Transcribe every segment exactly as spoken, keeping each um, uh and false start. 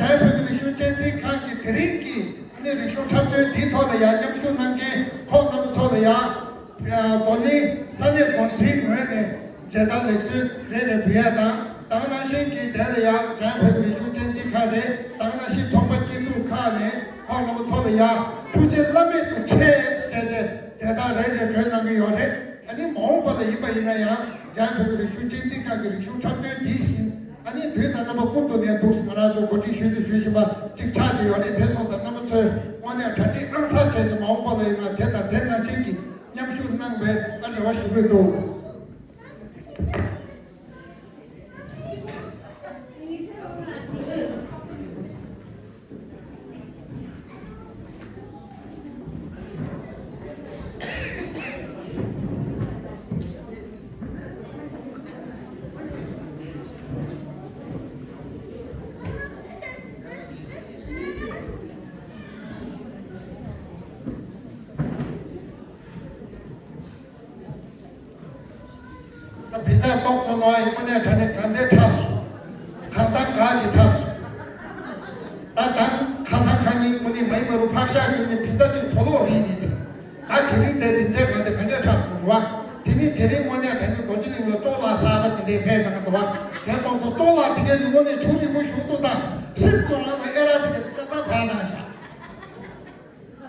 བོད་ཀྱི་རིག་གཞུང་གཅེས་འཛིན་ཁང་གི་དེ་རིང་གི་ཨ་ནི་རིག་གཞུང་འཁྲབ་སྟོན་འདིའི་ཐོག་ལ་ཡང་མཉམ་ཞུགས་གནང་མཁན་ཁོང་རྣམ་པ་ཚོ་ལ་ཡང་། རྡོར་གླིང་ས་གནས་འགོ་འཛིན་ངོས་ནས་མཇལ་དར་ལེགས་གསོལ་རེ་རེ་འབུལ་ཡ་དང་། ད་ག་ནང་བཞིན་གྱི་དེ་ལ་ཡང་བྱང་བོད་ཀྱི་རིག་གཞུང་གཅེས་འཛིན་ཁང་རེད། ད་ག་ནང་བཞིན་ཚོང་པ་སྐྱིད་སྡུག་ཁག་ནས་ཁོང་རྣམ་པ་ཚོ་ལ་ཡང་ཐུགས་རྗེ་བླ་མེད་དུ་ཆེ་ཟེར་ཏེ་མཇལ་དར་རེ་རེ་སྒྲོན་གནང་གི་ཡོད་རེད། ཨ་ནི་མ་འོངས་པ་ལ་ཡིན་པ་ཡིན་ན་ཡང་བྱང་བོད་ཀྱི་རིག་གཞུང་གཅེས་འཛིན་ཁང་གི་རིག་གཞུང་འཁྲབ་སྟོན་འདི་བཞིན། ཨ་ནི་དུས་དང་རྣམ་པ་ཀུན་ཏུ་ནས་འདུག་ང་རང་ཚོ་གོ་སྒྲིག་ཞུ་དུ་ཞུ་བཞིན་པ་གཅིག་ཆགས་ཀྱི་ཡོད་རེད། དེ་སོང་ཙང་རྣམ་པ་ཚོས་དངོས་གནས་གྲ་སྒྲིག་ཨང་གསར་བྱས་ཏེ་མ་འོངས་པ་ལ་ཡིན་ན་དེ་དང་དེ་ནང་བཞིན་གྱི་མཉམ་ཞུགས་གནང་བའི་ཨ་རེ་བ་ཞུ་གི་འདུག་བི་ཛ་ཏོག་ཙམ་ལོག་ཡིན་དངོས་གནས་དྲང་གནས་གང་འདྲའི་དྲག་སོང་། གང་ལྟར་ག་ཅིག་དྲག་སོང་། ད་ད་ཁ་སང་ཁ་ཉིན་དངོས་གནས་མ་ཡིན་པ་རུ་ཕག་ཤག་ཁྱོད་ནི་བི་ཛ་ཅིག་དོ་ལོག་རིག་ཡིན་ཟེར། ད་དེ་རིང་དེ་དེ་འདྲའི་གང་དེ་གང་འདྲའི་དྲག་སོང་རུ་བ། དེ་ནི་དེ་རིང་དངོས་གནས་གང་འདྲ་རྡོ་རྗེ་གླིང་ལ་ཅོག་ལ་གསར་པ་དེ་འདྲའི་ཕེབས་གནང་འདུག་བ། དེ་སོང་ཙང་ཅོག་ལ་དེ་འདྲའི་ནི་དངོས་གནས་ཆུ་རིང་པོ་ཞུགས་འདུག་ད་ཤིག་ཅོག་རང་ལ་ཨེ་ར་དེ་འདྲ་ས་ས་ཕར་གནང་ཤག་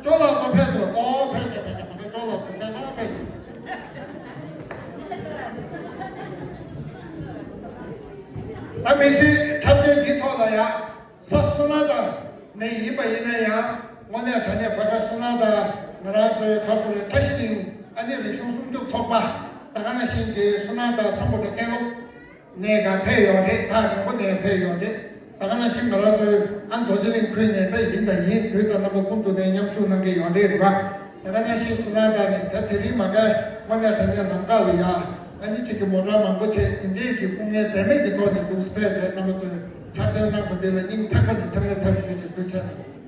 ཅོ་ལགས་ཚོ་ཕེབས་འདུག་ཨོ་ཕེབས་ཤག་ཕེབས་ཤག་མ་གཏོགས་ཅོ་ལགས་ཚོ་ཆ་ཚང་ཕེབས་ཤག་ད་མི་ཚེ་འཁྲབ་སྟོན་འདིའི་ཐོག་ལ་ཡང་ས་སོ་ན་ད་ནས་ཡིན་པ་ཡིན་ན་ཡང་དངོས་གནས་དྲང་གནས་བར་ཁ་སོ་ན་ད་ང་རང་ཚོའི་ཁ་སོ་རེ་བཀྲ་ཤིས་གླིང་ཨ་ནི་རིག་གཞུང་སྲུང་སྐྱོབ་ཚོགས་པ་ད་ག་ནང་བཞིན་གྱི་སོ་ན་ད་སམ་བྷོ་ཊ་གཏན་སློབ། ནས་ག་ཕེབས་ཡོད་རེད། ཐག་རིང་པོ་ནས་ཕེབས་ཡོད་རེད། ད་ག་ནང་བཞིན་ང་རང་ཚོའི་ཨ་རྡོ་རྗེ་གླིང་ཁུལ་ནས་ད་ཡིན་དང་ཡིན་དུས་དང་རྣམ་པ་ཀུན་ཏུ་ནས་མཉམ་ཞུགས་གནང་གི་ཡོད་རེད་རེད་བ། ད་ག་ནང་བཞིན་སུ་ལ་ད་ནས་ད་དེ་རིང་མ་ག་དངོས་གནས་དྲང་གནས་ལམ་ཁ་ལ་ཡ་ཨ་ནི་གཅིག་གི་མོ་ཊ་མང་པོ་བྱས་དེ་འདྲས་ཀྱི་སྐུ་ངལ་འཛེམས་མེད་ཀྱི་ཐོག་ནས་འདུག་སེ་ཕེབས་རེད། རྣམ་པ་ཚོས་འཁྲབ་སྟོན་གནང་པ་འདི་ལ་སྙིང་ཐག་པ་ནས་འཚམས་འདྲི་ཐབས་ཞུ་ཆེད་དུ་ཆེད་དུ།